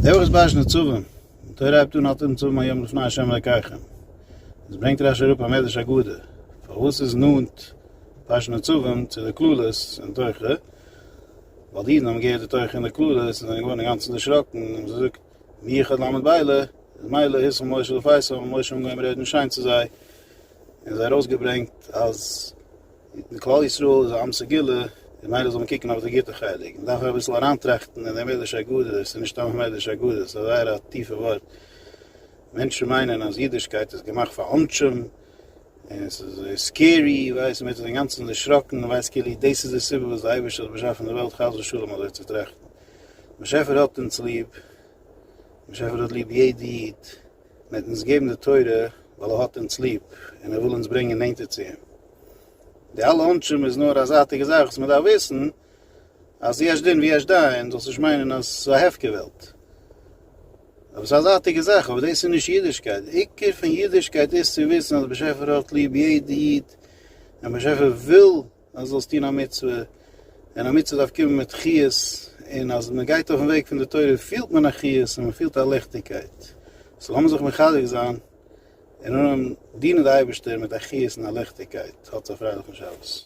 די וואך איז פרשת נצבים, די תורה הייבט אן אתם נצבים היום לפני ה' אלקיכם, עס ברענגט רשי אראפ א מדרש אגדה, פארוואס איז נאנט פרשת נצבים צו די קללות אין תוכחה, ווייל די אידן האבן געהערט די תוכחה און די קללות און זענען געווארן אינגאנצן דערשראקן און האבן געזאגט מי יכול לעמוד באלה, איז מילא התחיל משה לפייסם, האט משה אנגעהויבן רעדן שיין צו זיי, און זיי ארויסגעברענגט אז כלל ישראל איז א עם סגולה, און מילא זאל מען קוקן אויף די גוטע חלק, מען דארף אביסל אריינטראכטן אין די מדרש אגדה, עס איז נישט סתם א מדרש אגדה, עס איז א זייער א טיפע ווארט, מענטשן מיינען אז אידישקייט איז געמאכט פאר עונשים, און עס איז אזוי scary, ווייסט, מען ווערט אינגאנצן דערשראקן, מען ווייסט כאילו דאס איז די סיבה וואס די אייבערשטער האט באשאפן די וועלט, חס ושלום אזוי צו טראכטן. באשעפער האט אונז ליב, באשעפער האט ליב יעדע איד, און ער האט אונז געגעבן די תורה ווייל ער האט אונז ליב און ער וויל אונז ברענגען נענטער צו אים. די אלע עונשים איז נאר א זייטיגע זאך וואס מען דארף וויסן אז יש דין ויש דיין, זאלסט נישט מיינען אז ס'איז א הפקר וועלט. אבער ס'איז א זייטיגע זאך, אבער דאס איז נישט אידישקייט. די עיקר פון אידישקייט איז צו וויסן אז באשעפער האט ליב יעדע איד, און באשעפער וויל אז זאלסט טון א מצוה, און א מצוה דארף קומען מיט חיות, און אז מען גייט אויפן וועג פון די תורה פילט מען א חיות און מען פילט א ליכטיגקייט. so לאמיר זיך מחזק זיין און אנהויבן דינען די אייבערשטער מיט א חיות און א ליכטיגקייט. האטס א פרייליכן שבת.